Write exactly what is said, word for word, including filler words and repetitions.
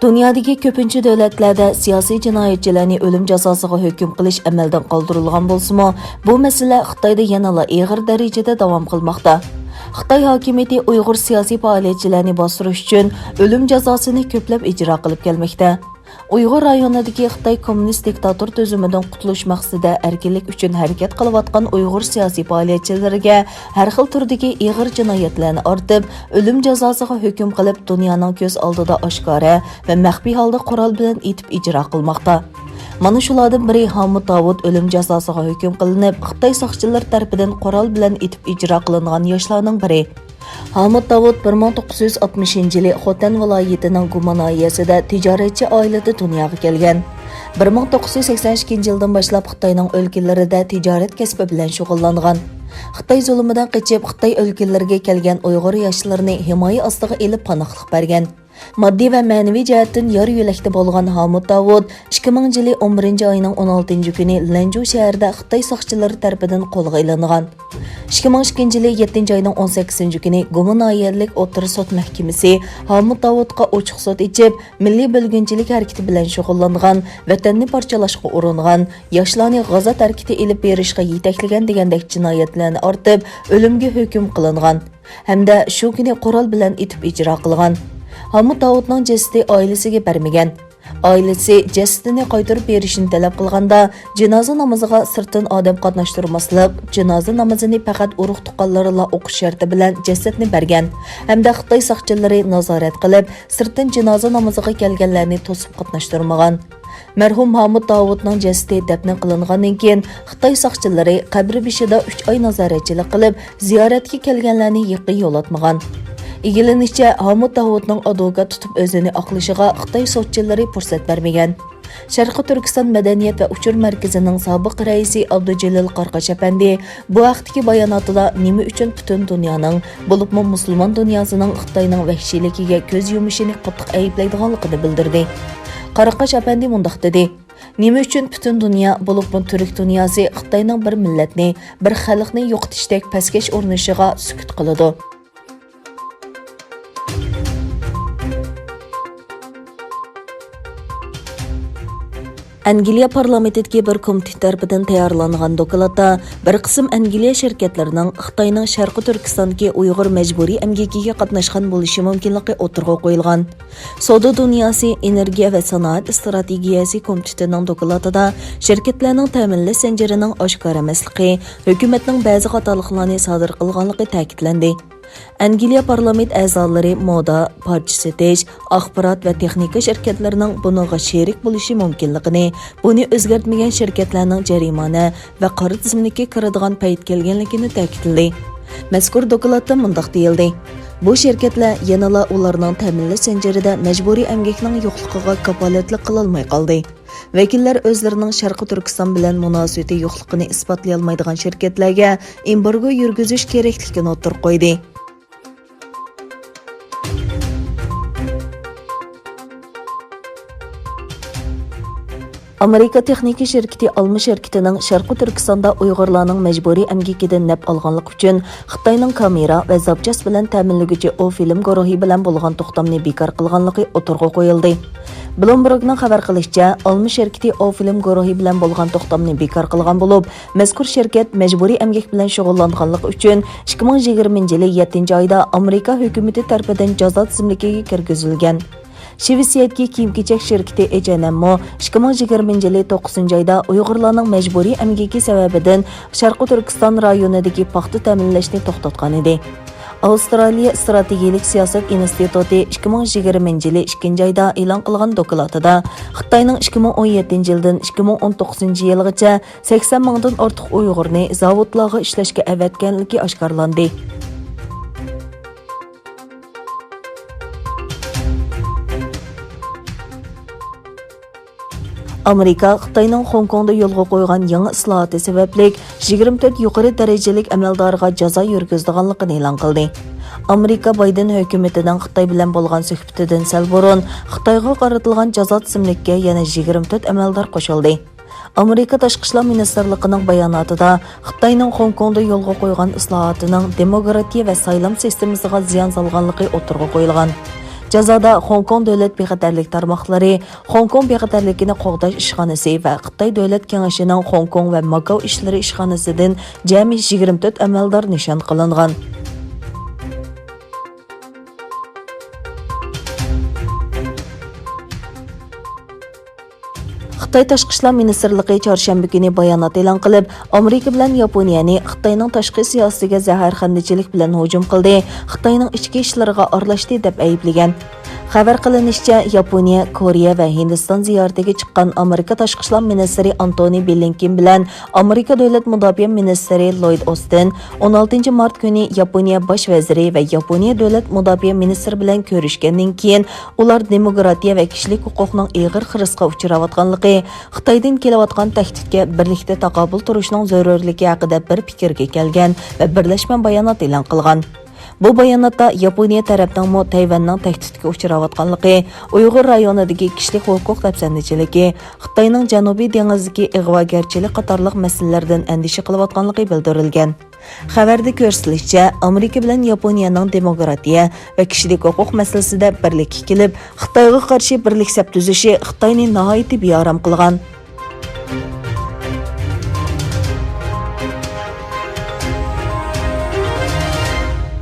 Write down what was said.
دۇنيادىكى كۆپىنچە دۆلەتلەردە سىياسىي جىنايەتچىلەرنى ئۆلۈم جازاسىغا ھۆكۈم قىلىش ئەمەلدىن قالدۇرۇلغان بولسىمۇ، بۇ مەسىلە خىتايدا يەنىلا ئېغىر دەرىجىدە داۋام قىلماقتا. خىتاي ھاكىمىيىتى ئۇيغۇر سىياسىي پائالىيەتچىلەرنى باستۇرۇش ئۈچۈن ئۆلۈم جازاسىنى كۆپلەپ ئىجرا قىلىپ كەلمەكتە. ئۇيغۇر رايونىدىكى خىتاي كوممۇنىست دىكتاتور تۈزۈمىدىن قۇتۇلۇش مەقسىتىدە ئەركىنلىك ئۈچۈن ھەرىكەت قىلىۋاتقان ئۇيغۇر سىياسىي پائالىيەتچىلىرىگە ھەر خىل تۈردىكى ئېغىر جىنايەتلەرنى ئارتىپ، ئۆلۈم جازاسىغا ھۆكۈم قىلىپ، دۇنيانىڭ كۆز ئالدىدا ئاشكارا ۋە مەخپىي ھالدا قورال بىلەن ئېتىپ ئىجرا قىلماقتا. مانا شۇلاردىن بىرى ھامۇت داۋۇت ئۆلۈم جازاسىغا ھۆكۈم قىلىنىپ، خىتاي ساقچىلىرى تەرىپىدىن قورال بىلەن ئېتىپ ئىجرا قىلىنغان ياشلارنىڭ بىرى. ھامۇت داۋۇت بىر مىڭ توققۇز يۈز ئاتمىشىنچى يىلى خوتەن ۋىلايىتىنىڭ گۇما ناھىيەسىدە تىجارەتچى ئائىلىدە دۇنياغا كەلگەن. بىر مىڭ توققۇز يۈز سەكسەن ئىككىنچى يىلدىن باشلاپ خىتاينىڭ ئۆلكىلىرىدە تىجارەت كەسپى بىلەن شۇغۇللانغان. خىتاي زۇلۇمىدىن قېچىپ، خىتاي ئۆلكىلىرىگە كەلگەن ئۇيغۇر ياشلىرىنى ھىمايە ئاستىغا ئېلىپ پاناھلىق بەرگەن. ماددىي ۋە مەنىۋى جەھەتتىن يار يۆلەكتە بولغان ھامۇت داۋۇت ئىككى مىڭىنچى يىلى ئون بىرىنچى ئاينىڭ ئون ئالتىنچى كۈنى لەنجۇ شەھىرىدە خىتاي ساقچىلىرى تەرىپىدىن قولغا ئېلىنغان. ئىككى مىڭ ئىككىنچى يىلى يەتتىنچى ئاينىڭ ئون سەككىزىنچى كۈنى گۇما ناھىيەلىك ئوتتۇرا سوت مەھكىمىسى ھامۇت داۋۇتقا ئوچۇق سوت ئېچىپ، مىللىي بۆلگۈنچىلىك ھەرىكىتى بىلەن شۇغۇللانغان، ۋەتەننى پارچىلاشقا ئۇرۇنغان، ياشلارنى غازات ھەرىكىتى ئېلىپ بېرىشقا يېتەكلىگەن دېگەندەك جىنايەتلەرنى ئارتىپ، ئۆلۈمگە ھۆكۈم قىلىنغان ھەمدە شۇ كۈنى قورال بىلەن ئېتىپ ئىجرا قىلغان. ھامۇت داۋۇتنىڭ جەسىتى ئائىلىسىگە بەرمىگەن. ئائىلىسى جەسىتىنى قايتۇرۇپ بېرىشنى تەلەپ قىلغاندا، جىنازا نامىزىغا سىرتتىن ئادەم قاتناشتۇرماسلىق، جىنازا نامىزىنى پەقەت ئۇرۇق-تۇغقانلىرىلا ئوقۇش شەرتى بىلەن جەسەتنى بەرگەن ھەمدە خىتاي ساقچىلىرى نازارەت قىلىپ، سىرتتىن جىنازا نامىزىغا كەلگەنلەرنى توسۇپ قاتناشتۇرمىغان. مەرھۇم ھامۇت داۋۇتنىڭ جەسىتى دەپنە قىلىنغاندىن كېيىن، خىتاي ساقچىلىرى قەبرە بېشىدا ئۈچ ئاي نازارەتچىلىك قىلىپ، زىيارەتكە كەلگەنلەرنى يېقىن يولاتمىغان. ئىگىلىنىشىچە، ھامۇت داۋۇتنىڭ ئادۋوكات تۇتۇپ ئۆزىنى ئاقلىشىغا خىتاي سوتچىلىرى پۇرسەت بەرمىگەن. شەرقىي تۈركىستان مەدەنىيەت ۋە ئۇچۇر مەركىزىنىڭ سابىق رەئىسى ئابدۇجېلىل قاراقاش ئەپەندى بۇ ھەقتىكى باياناتىدا نېمە ئۈچۈن پۈتۈن دۇنيانىڭ، بولۇپمۇ مۇسۇلمان دۇنياسىنىڭ خىتاينىڭ ۋەھشىيلىكىگە كۆز يۇمۇشىنى قاتتىق ئەيىبلەيدىغانلىقىنى بىلدۈردى. قاراقاش ئەپەندى مۇنداق دېدى، نېمە ئۈچۈن پۈتۈن دۇنيا، بولۇپمۇ تۈرك دۇنياسى خىتاينىڭ بىر مىللەتنى، بىر خەلقنى يوقىتىشتەك پەسكەش ئۇرۇنۇشىغا سۈكۈت قىلىدۇ؟ ئەنگلىيە پارلامېنتىدىكى بىر كومىتېت تەرىپىدىن تەييارلانغان دوكلاتتا بىر قىسىم ئەنگلىيە شىركەتلىرىنىڭ خىتاينىڭ شەرقىي تۈركىستاندىكى ئۇيغۇر مەجبۇرىي ئەمگىكىگە قاتناشقان بولۇشى مۇمكىنلىقى ئوتتۇرىغا قويۇلغان. سودا دۇنياسى، ئېنېرگىيە ۋە سانائەت ئىستراتېگىيەسى كومىتېتىنىڭ دوكلاتىدا شىركەتلەرنىڭ تەمىنلەش زەنجىرىنىڭ ئاشكارا ئەمەسلىكى، ھۆكۈمەتنىڭ بەزى خاتالىقلارنى سادىر قىلغانلىقى تەكىتلەندى. ئەنگلىيە پارلامېنت ئەزالىرى مودا، پارچە سېتىش، ئاخبارات ۋە تېخنىكا شىركەتلىرىنىڭ بۇنىڭغا شېرىك بولۇشى مۇمكىنلىقىنى، بۇنى ئۆزگەرتمىگەن شىركەتلەرنىڭ جەرىمانە ۋە قارا تىزىملىككە كىرىدىغان پەيت كەلگەنلىكىنى تەكىتلىدى. مەزكۇر دوكلاتتا مۇنداق دېيىلدى: بۇ شىركەتلەر يەنىلا ئۇلارنىڭ تەمىنلەش زەنجىرىدە مەجبۇرىي ئەمگەكنىڭ يوقلۇقىغا كاپالەتلىك قىلالماي قالدى. ۋەكىللەر ئۆزلىرىنىڭ شەرقىي تۈركىستان بىلەن مۇناسىۋىتى يوقلۇقىنى ئىسپاتلىيالمايدىغان شىركەتلەرگە ئېمبارگو يۈرگۈزۈش كېرەكلىكىنى ئوتتۇرىغا قويدى. ئامېرىكا تېخنىكا شىركىتى ئالما شىركىتىنىڭ شەرقىي تۈركىستاندا ئۇيغۇرلارنىڭ مەجبۇرىي ئەمگىكىدىن نەپ ئالغانلىقى ئۈچۈن خىتاينىڭ كامېرا ۋە زاپچاس بىلەن تەمىنلىگۈچى ئوفىلىم گۇرۇھى بىلەن بولغان توختامنى بىكار قىلغانلىقى ئوتتۇرىغا قويۇلدى. بلومبېرگنىڭ خەۋەر قىلىشىچە، ئالما شىركىتى ئوفىلىم گۇرۇھى بىلەن بولغان توختامنى بىكار قىلغان بولۇپ، مەزكۇر شىركەت مەجبۇرىي ئەمگەك بىلەن شۇغۇللانغانلىقى ئۈچۈن ئىككى مىڭ يىگىرمىنچى يىلى يەتتىنچى ئايدا ئامېرىكا ھۆكۈمىتى تەرىپىدىن جازا تىزىملىكىگە كىرگۈزۈلگەن. شىۋېتسىيەدىكى كىيىم-كېچەك شىركىتى ئېچ ئەن ئېم مۇ ئىككى مىڭ يىگىرمىنچى يىلى توققۇزىنچى ئايدا ئۇيغۇرلارنىڭ مەجبۇرىي ئەمگىكى سەۋەبىدىن شەرقىي تۈركىستان رايونىدىكى پاختا تەمىنلەشنى توختاتقانىدى. ئاۋسترالىيە ئىستراتېگىيەلىك سىياسەت ئىنستىتۇتى ئىككى مىڭ يىگىرمىنچى يىلى ئىككىنچى ئايدا ئېلان قىلغان دوكلاتىدا، خىتاينىڭ ئىككى مىڭ ئون يەتتىنچى يىلدىن ئىككى مىڭ ئون توققۇزىنچى يىلغىچە سەكسەن مىڭدىن ئارتۇق ئۇيغۇرنى زاۋۇتلارغا ئىشلەشكە ئەۋەتكەنلىكى ئاشكارىلاندى. ئامېرىكا خىتاينىڭ خوڭكوڭدا يولغا قويغان يېڭى ئىسلاھاتى سەۋەبلىك يىگىرمە تۆت يۇقىرى دەرىجىلىك ئەمەلدارغا جازا يۈرگۈزىدىغانلىقىنى ئېلان قىلدى. ئامېرىكا بايدېن ھۆكۈمىتىنىڭ خىتاي بىلەن بولغان سۆھبىتىدىن سەل بۇرۇن خىتايغا قارىتىلغان جازا تىزىملىككە يەنە يىگىرمە تۆت ئەمەلدار قوشۇلدى. ئامېرىكا تاشقى ئىشلار مىنىستىرلىقىنىڭ باياناتىدا خىتاينىڭ خوڭكوڭدا يولغا قويغان ئىسلاھاتىنىڭ دېموكراتىيە ۋە سايلام سىستېمىسىغا زىيان سالغانلىقى ئوتتۇرىغا قويۇلغان. جازادا خوڭكوڭ دۆلەت بىخەتەرلىك تارماقلىرى، خوڭكوڭ بىخەتەرلىكىنى قوغداش ئىشخانىسى ۋە خىتاي دۆلەت كېڭىشىنىڭ خوڭكوڭ ۋە ماكاۋ ئىشلىرى ئىشخانىسىدىن جەمئىي يىگىرمە تۆت ئەمەلدار نىشان قىلىنغان. خىتاي تاشقى ئىشلار مىنىستىرلىقى چارشەنبە كۈنى بايانات ئېلان قىلىپ، ئامېرىكا بىلەن ياپونىيەنى خىتاينىڭ تاشقى سىياسىتىگە زەھەرخەندىچىلىك بىلەن ھۇجۇم قىلدى، خىتاينىڭ ئىچكى ئىشلىرىغا ئارىلاشتى دەپ ئەيىبلىگەن. خەۋەر قىلىنىشىچە، ياپونىيە، كورېيە ۋە ھىندىستان زىيارىتىگە چىققان ئامېرىكا تاشقى ئىشلار مىنىستىرى ئانتونى بلىنكېن بىلەن ئامېرىكا دۆلەت مۇداپىئە مىنىستىرى لويد ئوستىن ئون ئالتىنچى مارت كۈنى ياپونىيە باش ۋەزىرى ۋە ياپونىيە دۆلەت مۇداپىئە مىنىستىرى بىلەن كۆرۈشكەندىن كېيىن، ئۇلار دېموكراتىيە ۋە كىشىلىك ھوقۇقنىڭ ئېغىر خىرىسقا ئۇچراۋاتقانلىقى، خىتايدىن كېلىۋاتقان تەھدىتكە بىرلىكتە تاقابىل تۇرۇشنىڭ زۆرۈرلۈكى ھەققىدە بىر پىكىرگە كەلگەن ۋە بىرلەشمە بايانات ئېلان قىلغان. بۇ باياناتتا ياپونىيە تەرەپنىڭمۇ تەيۋەننىڭ تەھدىتكە ئۇچراۋاتقانلىقى، ئۇيغۇر رايونىدىكى كىشىلىك ھوقۇق دەپسەندىچىلىكى، خىتاينىڭ جەنۇبىي دېڭىزدىكى ئىغۋاگەرچىلىك قاتارلىق مەسىلىلەردىن ئەندىشە قىلىۋاتقانلىقى بىلدۈرۈلگەن. خەۋەردە كۆرسىتىلىشىچە، ئامېرىكا بىلەن ياپونىيەنىڭ دېموكراتىيە ۋە كىشىلىك ھوقۇق مەسىلىسىدە بىرلىككە كېلىپ، خىتايغا قارشى بىرلىك سەپ تۈزۈشى خىتاينى ناھايىتى بىئارام قىلغان.